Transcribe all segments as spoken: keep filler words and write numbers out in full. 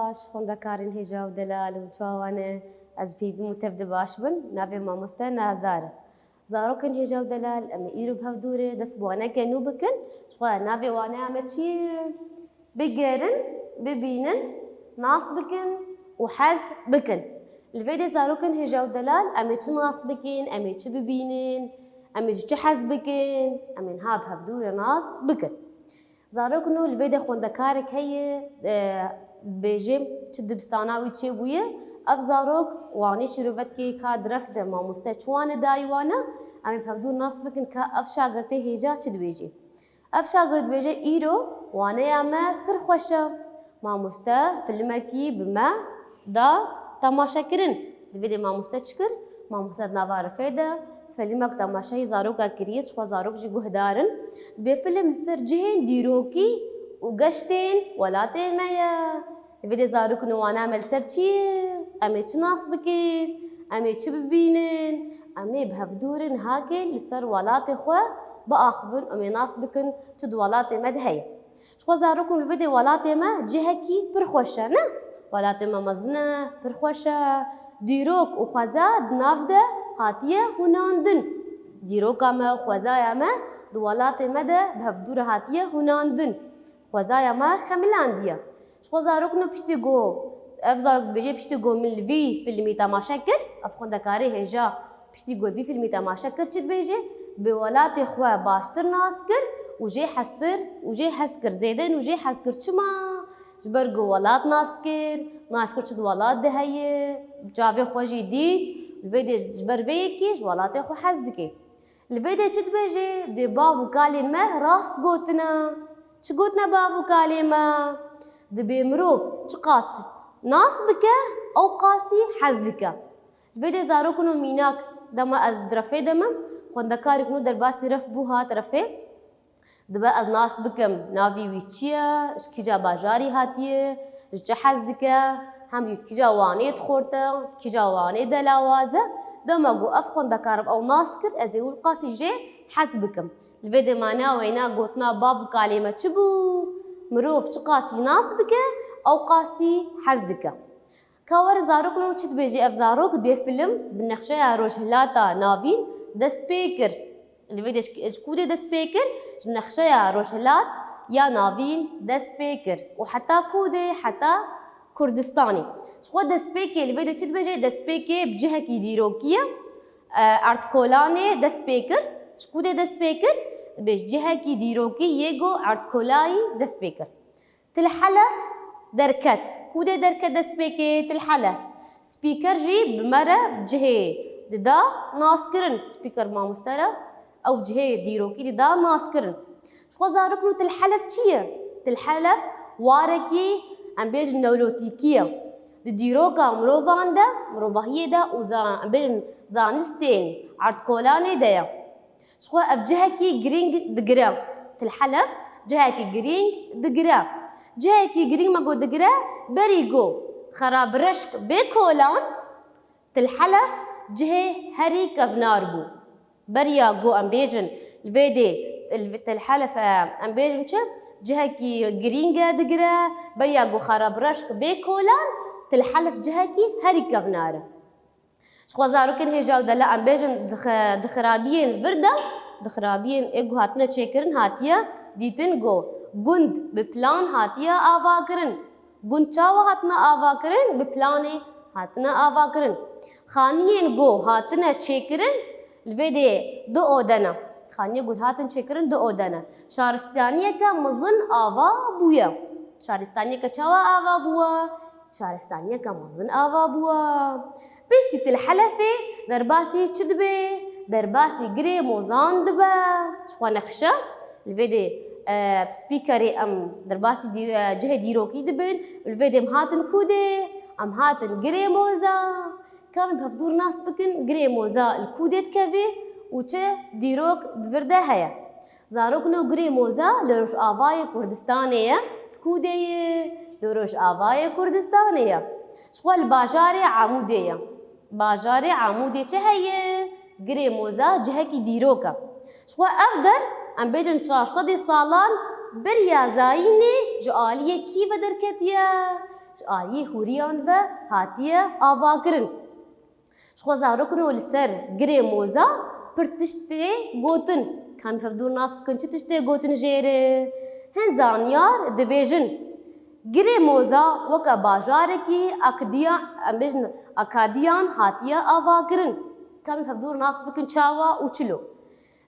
Baş, xwendekarên hêja û delal û çawa ne, ez pêvî û tev de baş bin. Navê mamoste Nazdar e. Zarokên hêja û delal, em ê îro bi hev dû re dest bi waneke nû bikin. Ji xwe navê waneya me çi ye? Bigerin, bibînin, nas bikin û hez bikin. Li vê de zarokên hêja û delal, em ê çi nas bikin, em ê çi bibînin, em ê ji çi hez bikin, em ê niha bi hev dû re nas bikin. Zarok nû li vê de xwendekarek heye, e, dibêje çi dibistana wî çêbûye. Ev zarok wanê şîrovetkê ka di ref de mamoste çi wane dayî wana, em ê bi hevdû nas bikin ka ev şagirtê hêja çi dibêje. Ev şagirt dibêje, îro waneya me pir xweş e. Mamoste filmekî bi me da temaşekirin. Di vê de mamoste çi kir? Mamoste di nava rifê de filmek temaşeyî zaroka kiriye, ji xwe zarok jî guhdar in. Dibê film li ser cihên dîrokî û geştên welatê me ye. Di vê de zarok niwana me li ser çi ye? Em ê çi nas bikin? Em ê çi bibînin? Em ê bi hevdû re nihakê li ser welatê xwe biaxivin, em ê nas bikin çi di welatê me de heye. Ji xwe zarokên li vê de welatê me cihekî pir xweş e, ne? Welatê me mezin e, pir xweş e. Dîrok û xweza di nav de hatiye hûnandin. Dîroka me û xwezaya me di welatê me de bi hevdû re hatiye hûnandin. Xwezaya me xemilandiye. Ji xwe zarok nû piştî ku, ev zarok dibêje, piştî ku min li vî filmî temaşe kir, ev xwendekarê hêja Piştî ku vî filmî temaşe kir, çi dibêje? Bi welatê xwe baştir nas kir û jê heztir û jê hez kir, zêde û jê hez kir. Çima? Ji ber ku welat nas kir, nas kir çi di welat de heye, çavê xwe jî dît, li vê de ji ber vê yekê ji welatê xwe hez dike. Li vê de çi dibêje? Dê bav û kalên me rast gotine. Çi gotine bav û kalê me? Dibê mirov çiqas nas bike, ew qasî hez dike. Vê de zarokên û mînak, dema ez di refê de me, xwendekarek nû derbasî ref bû hat refê. Dibe ez nas bikim, navî wî çi ye, ji kîja bajarî hatiye, ji çi hez dike, hem jî di kîja Wanê dixorte, di kîja Wanê de lawaz e. Dema ku ev xwendekar ew nas kir, ez ê wî qasî jê hez bikim. Li vê de mana weyna gotina bav û kalê me çi bû? Mirov çiqasî nas bike, ew qasî hez dike. Ka were zarok nû çi dibêje ev zarok, dê film bi nexşeya Rojhilata Navîn dest pê kir. Li vê de ji, ji ku de dest pê kir? Ji nexşeya Rojhilat ya Navîn dest pê kir. Û heta ku de? Heta Kurdistanê. Ji xwe destpêkê li vê de çi dibêje? Destpêkê bi cihekî dîrokî ye. E, Erdkolanê dest pê kir. Ji ku de dest pê kir? Dibê ji cihekî dîrokî yê ku Erdkolayî dest pê kir. Til Helef derket. Ku de derket destpêkê? Til Helef. Spîker jî bi me re cihê dida naskirin. Spîker mamoste re ew cihê dîrokî dida naskirin. Ji xwe zarok nû Til Helef çi ye? Til Helef warekî, em bêjin, newlotîkî ye. Di dîroka mirovan de, mirovahiyê de û za-, em bêjin zanistên erdkolanê de ye. Ji xwe ev cihekî girîng digire. Til Helef cihekî girîng digire. Cihekî girîng me got digire, berî ku Xerabireşk bê kolan, Til Helef cihê herî kevnar bû. Beriya ku em bêjin, li vê dê, li Til Helef, e, em bêjin çi? Cihekî girîng e digire, beriya ku Xerabireşk bê kolan, Til Helef cihekî herî kevnar e. Ji xwe zarokên hêja û delal, em bêjin, di xi-, di xirabiyên vir de, di xirabiyên ê ku hatine çêkirin hatiye dîtin ku gund bi plan hatiye avakirin. Gund çawa hatine avakirin? Bi planê hatine avakirin. Xaniyên ku hatine çêkirin li vê dê du ode ne. Xaniyê ku hatin çêkirin du ode ne. Şaristaniyeke mezin ava bûye. Şaristaniyeke çawa ava bûye? Şaristaniyeke mezin ava bûye. Piştî Til Helefê derbasî çi dibe? Derbasî girê mozan dibe. Ji xwe nexşe. Li vê dê, e, spîkerê em derbasî dî-, e, cihê dîrokî dibin. Li vê dê em hatin ku dê? Em hatin girê moza. Ka em bi hevdû re nas bikin, girê moza li ku dê dikeve û çi dîrok di vir de heye? Zarok nû girê moza li Rojavayê Kurdistanê ye. Ku de ye? Li Rojavayê Kurdistanê ye. Ji xwe li bajarê Amûdê ye. Bajarê Amûdê çi heye? Girê moza cihekî dîrok e. Ji xwe ev der, em bêjin, çar sedî salan beriya zayînê ji aliyê kî ve derketiye? ji aliyê hûriyan ve hatiye avakirin. Ji xwe zarokno li ser girê moza pir tişt tê gotin. Ka em hev dûr nas bikin, çi tişt tê gotin jê re? Hin zanyar dibêjin, girê moza weke bajarekî Akdiya-, em bêjin Akadiyan hatiye avakirin. Ka em hev dûr nas bikin çawa û çilo.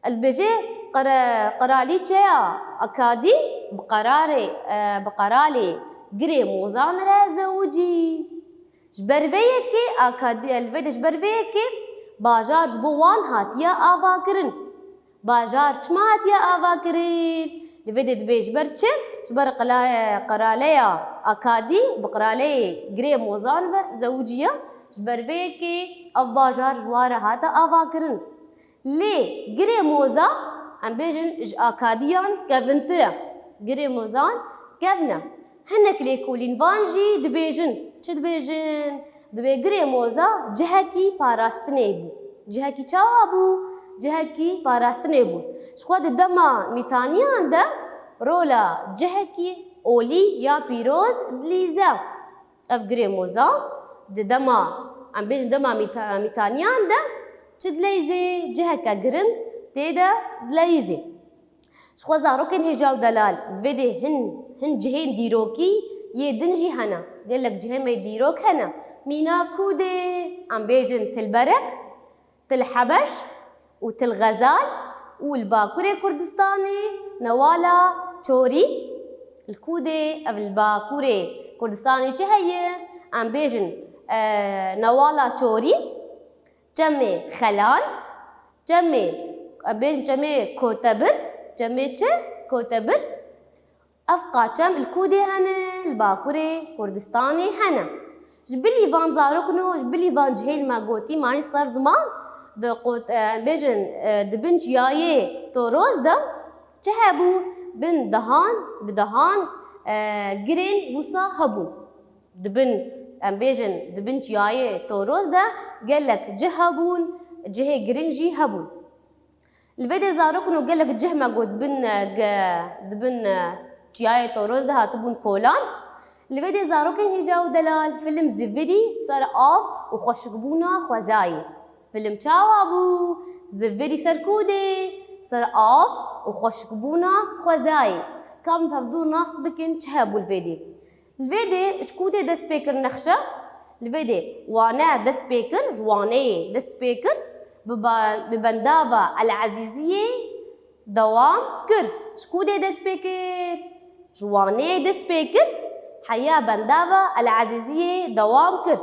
Dibêje qere-, qeralîçeya Akadî bi qerarê, e, bi qeralê girê mozan re zewicî. Ji ber vê yekê Akadî, li vê de ji ber vê yekê bajar ji bo wan hatiye avakirin. Bajar çima hatiye avakirin? Li vê de dibê ji ber çi? Ji ber qela-, qeraleya Akadî bi qeraleyê girê mozan ve zewiciye. Ji ber vê yekê ev bajar ji wan re hate avakirin. Lê girê moza, em bêjin, ji Akadiyan kevintir e. Girê mozan kevn e. Hinek lêkolîn van jî dibêjin. Çi dibêjin? Dibê girê moza cihekî parastinê bû. Cihekî çawa bû? Cihekî parastinê bû. Ji xwe di dema Mîtaniyan de rola cihekî olî ya pîroz dilîze. Ev girê moza di dema, em bêjin dema Mîta-, Mîtaniyan de çi dileyzê? Ciheke giring tê de dileyzê. Ji xwe zarokên hêja û delal, li vê dê hin, hin cihên dîrokî yê din jî hene. Gelek cihê me dîrok hene. Mîna Kûdê, em bêjin Tilberek, Til Hebeş û Til Xezal û li Bakurê Kurdistanê Newala Çorî. Li Kûdê, ev li Bakurê Kurdistanê çi heye? Em bêjin, e, Newala Çorî, Çemê Xelan, Çemê, em bêjin Çemê Kotebir, Çemê çi? Kotebir. Ev qaçem li Kûdê hene, li Bakurê Kurdistanê hene. Ji bilî van zarokno, ji bilî van cihên me gotî, me anî ser ziman, di qot-, e, em bêjin, e, di bin çiyayê Toroz de çi hebû? Bin dehan, bi dehan, e, girên wisa hebûn. Di bin, em bêjin, di bin çiyayê Toroz de gelek cih hebûn, cihê giring jî hebûn. Li vê dê zarokno gelek cih me got bin, e, ge-, di bin, e, çiyayê Toroz de hatibûn kolan. Li vê dê zarokên hêja û delal, film Zivirî ser av û xweşikbûna xwezayê. Film çawa bû? Zivirî ser Kûdê, ser av û xweşikbûna xwezayê. Ka em hev dû nas bikin çi hebû li vê dê. Li vê dê ji Kûdê dest pê kir nexşe, li vê dê wane dest pê kir, ji waneyê dest pê kir, bi ba-, bi bendava El Ezîziyê dewam kir. Ji Kûdê dest pê kir, ji waneyê dest pê kir, heya bendava El Ezîziyê dewam kir.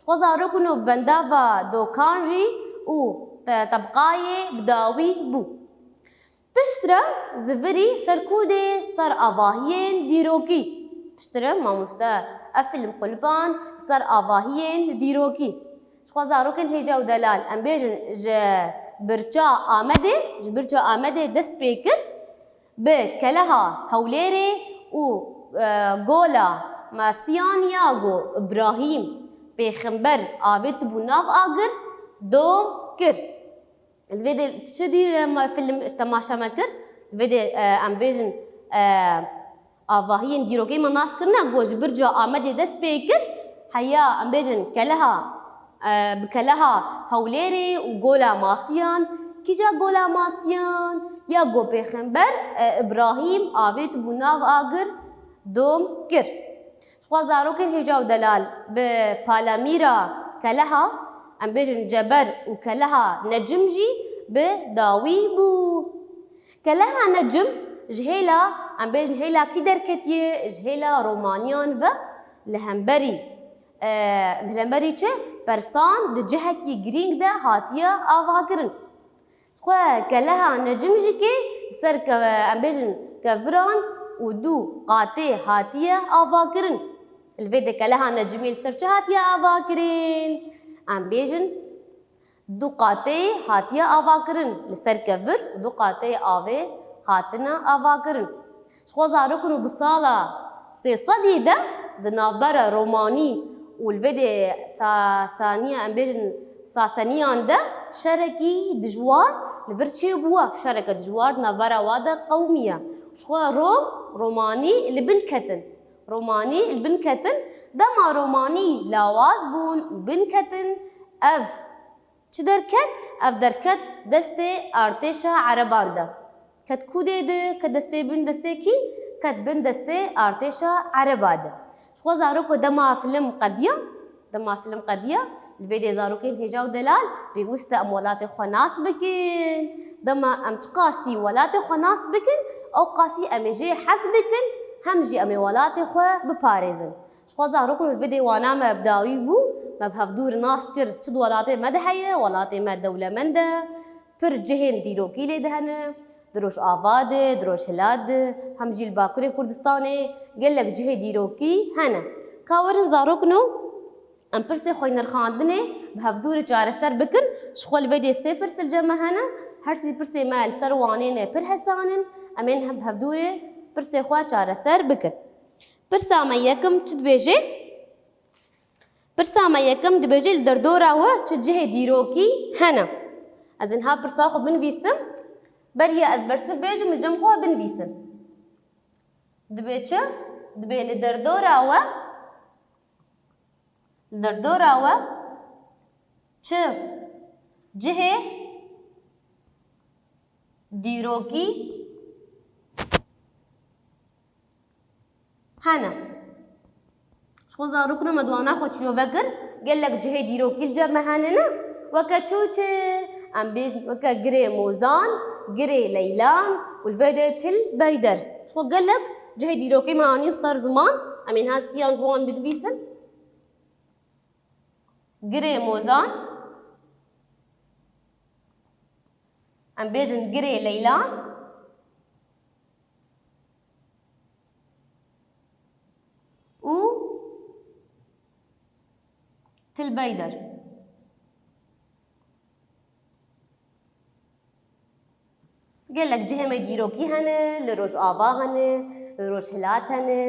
Ji xwe zarokno bendava dokan jî û te-, tebqayê bi dawî bû. Piştre Zivirî ser Kûdê ser avahiyên dîrokî. Piştre mamoste ev film qulipand ser avahiyên dîrokî. Ji xwe zarokên hêja û delal, em bêjin ji birça Amedê, ji birça Amedê dest pê kir, bi keleha Hewlêrê û, e, gola Masiyan ya ku Îbrahîm pêxember avêtibû nav agir, dom kir. Li vê de çi dî, em film temaşe me kir? Li vê de, e, em bêjin, e, avahiyên dîrokê me nas kirine, ku ji birca Amedê dest pê kir, heya em bêjin keleha, e, bi keleha Hewlêrê û gola Masiyan, kîja gola Masiyan, ya ku pêxember, e, Îbrahîm avêtibû nav agir, dom kir. Ji xwe zarokên hêja û delal bi palemîra keleha, em bêjin ceber û keleha Necim jî bi dawî bû. Keleha Necim ji hêla, em bêjin hêla kî derketiye, ji hêla Romaniyan ve li hemberî, e, li hemberî çi? Persan di cihekî girîng de hatiye avakirin. Xwe keleha Necim jî kê ser ke-, em bêjin keviran û du qatê hatiye avakirin. Li vê de keleha Necimê li ser çi hatiye avakirin? Em bêjin du qatê hatiye avakirin. Li ser kevir û du qatê avê hatine avakirin. Ji xwe zarokên û di sala sê sedî de di navbera Romanî û li vê de Sa-, Saniya, em bêjin Saseniyan de şerekî dijwar li vir çêbûye. Şereke dijwar di navbera wa de qewimiye. Ji xwe Rom, Romanî li bin ketin. Romanî li bin ketin, dema romanî lawaz bûn û bin ketin, ev çi derket? Ev derket destê artêşa ereban de. Ket kûdê de, ket destê bin destê kî? Ket bin destê artêşa ereba de. Ji xwe zaroko dema film qediya, dema film qediya, li vê dê zarokên hêja û delal pêwîst e em welatê xwe nas bikin. Dema em çiqasî welatê xwe nas bikin, ew qasî em ê jê hez bikin, hem jî em ê welatê xwe biparêzin. Ji xwe zarokên li vê dê wana me bi dawî bû, me bi hevdû re nas kir, çi di welatê me de heye, welatê me dewlemend e, pir cihên dîrokî lê de hene, di Rojava de, di Rojhilat de, hem jî li Bakurê Kurdistanê gelek cihê dîrokî hene. Ka werin zarokno, em pirsê xwînirxandinê bi hevdû re çareser bikin. Ji xwe li vê dê sê pirs li cem me hene. Her sê pirsê me li ser wanê ne pir hesan in. Em ên hem bi hevdû re pirsê xwe çareser bikin. Pirsa me yekim çi dibêje? Pirsa me yekim dibêje, li derdora we çi cihê dîrokî hene? Ez ê niha pirsa xwe binivîsim. Beriya ez bersiv bêjim, li cem xwe binivîsim. Dibê çi? Dibê li derdora we, li derdora we çi cihê dîrokî hene? Ji xwe zarokno me di wana xwe çîrove kir, gelek cihê dîrokî li cem me hene ne? Weke çi û çi? Em bêjin weke girê Mozan, girê Leylan û li vê de Til Beyder. Ji xwe gelek cihê dîrokî me anîn ser ziman, em ê niha siyan ji wan binivîsin. Girê Mozan, em bêjin girê Leylan û Til Beyder. Gelek cihê me dîrokî hene, li Rojava hene, li Rojhilat hene,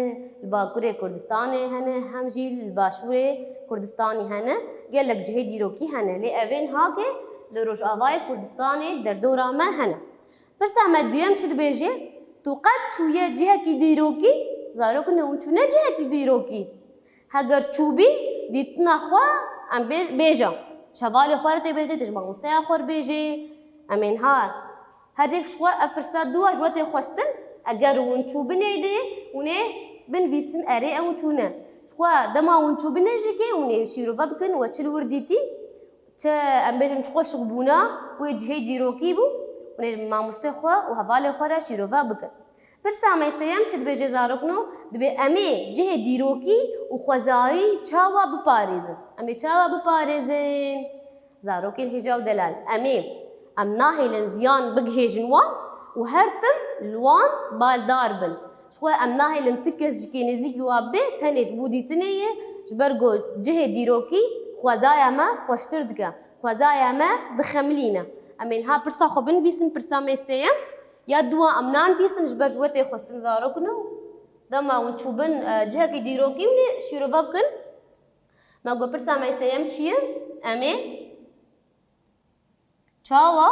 li Bakurê Kurdistanê hene, hem jî li Başûrê Kurdistanê hene. Gelek cihê dîrokî hene, lê evên hake li Rojavayê Kurdistanê li derdora me hene. Pirsa me duyem çi dibêje? Tu qet çûye cihekî dîrokî? Zarokno hûn çûne cihekî dîrokî? Heger çûbî, dîtina xwe em bê-, bêje. Ji hevalê xwe re tê bêje, tê ji mamosteya xwe re bêje. Em ê niha her yek ji xwe ev pirsa dû a ji we tê xwestin. Eger hûn çûbinê dê, hûn ê binivîsin erê ew çûne. Ji xwe dema hûn çûbinê jî kê hûn ê şîrove bikin we çi li wir dîtî, çi em bêjin çi xweşik bûna wê cihê dîrokî bû, hûn ê mamostê xwe û hevalê xwe re şîrove bikin. Pirsa me sêyem çi dibêje zarokno? Dibê em ê cihê dîrokî û xwezayî çawa biparêzin? Em ê çawa biparêzin? Zarokên hêja û delal, em ê, em nahêlin ziyan bigihêjin wan û her tim li wan baldar bin. Ji xwe em nahêlin ti kes ji kê nêzîkî wa bê, tenê ji bo dîtinê ye, ji ber ku cihê dîrokî xwezaya me xweştir dike, xwezaya me dixemilîne. Em ê niha pirsa xwe binivîsin, pirsa me sêyem. Ya dûa em nanivîsin ji ber ji we tê xwestin zarokno. Dema hûn çûbin, e, cihekî dîrokî hûn ê şîrove bikin. Me got pirsa me sêyem çi ye? Em ê çawa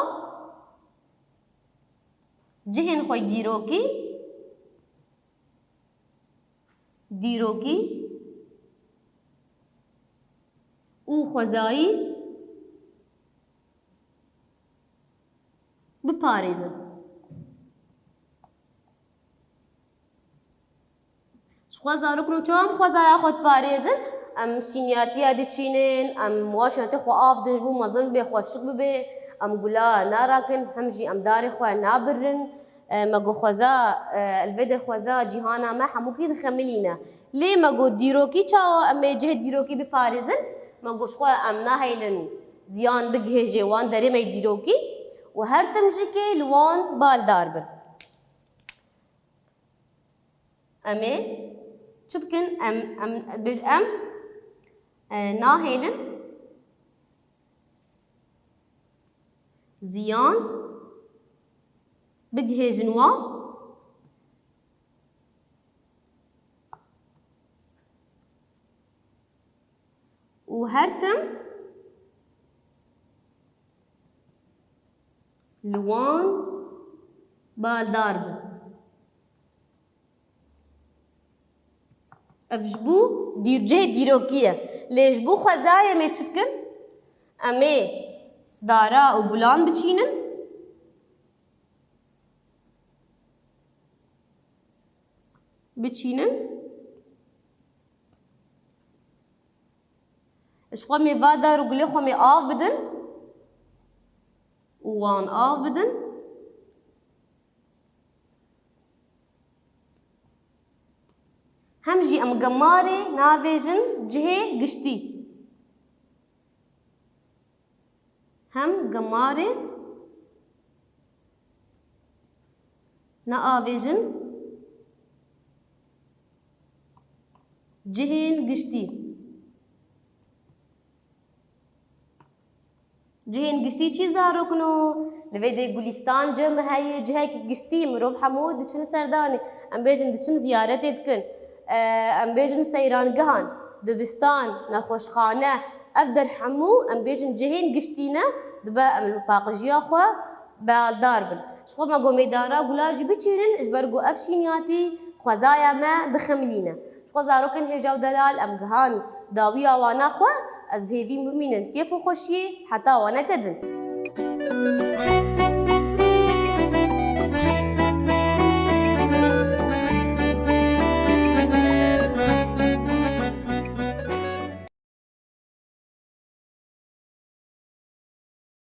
cihên xwe dîrokî, dîrokî û xwezayî biparêzin. Ji xwe zarokno çawa em xwezaya xwe diparêzin? Em şîniyatiya diçînin, em wan şîniyatê xwe av din ji bo mezin bibe, xweşik bibe, em gula narakin, hem jî em darê xwe nabirin. E, me got xweza, e, li vê de xweza cîhana me hemûkî dixemilîne. Lê me got dîrokî çawa em ê cihê dîrokî biparêzin? Me got ji xwe em nahêlin ziyan bigihêje wan derê me yê dîrokî û her tim jî kê li wan baldar bin. Em ê çi bikin? Em, em, dibêj em, e, nahêlin ziyan bigihêjin wan û her tim li wan baldar bin. Ev ji bo dîrcihê dîrokî ye. Lê ji bo xwezayê em ê çi bikin? Em ê dara û gulan biçînin. Biçînin. Ji xwe mê va dar û gulê xwe mê av bidin û wan av bidin. Hem jî em gemarê navêjin cihê giştî. Hem gemarê neavêjin cihên giştî. Cihên giştî çi zarokno? Divê dê gulîstan cem heye, cihekî giştî, mirov hemû diçin serdanê. Em bêjin diçin ziyaretê dikin. E, em bêjin seyrangehan, dibistan, nexweşxane. Ev der hemû em bêjin cihên giştî ne, dibe em li paqijiya xwe bealdar bin. Ji xwe me got mê dara gula jî biçînin, ji ber ku ev şîniyatî xwezaya me dixemilîne. Ji xwe zarokên hêja û delal em gihan dawiya wana xwe, ez bi hêvî bimînin kêf û xweşiyê heta waneke din.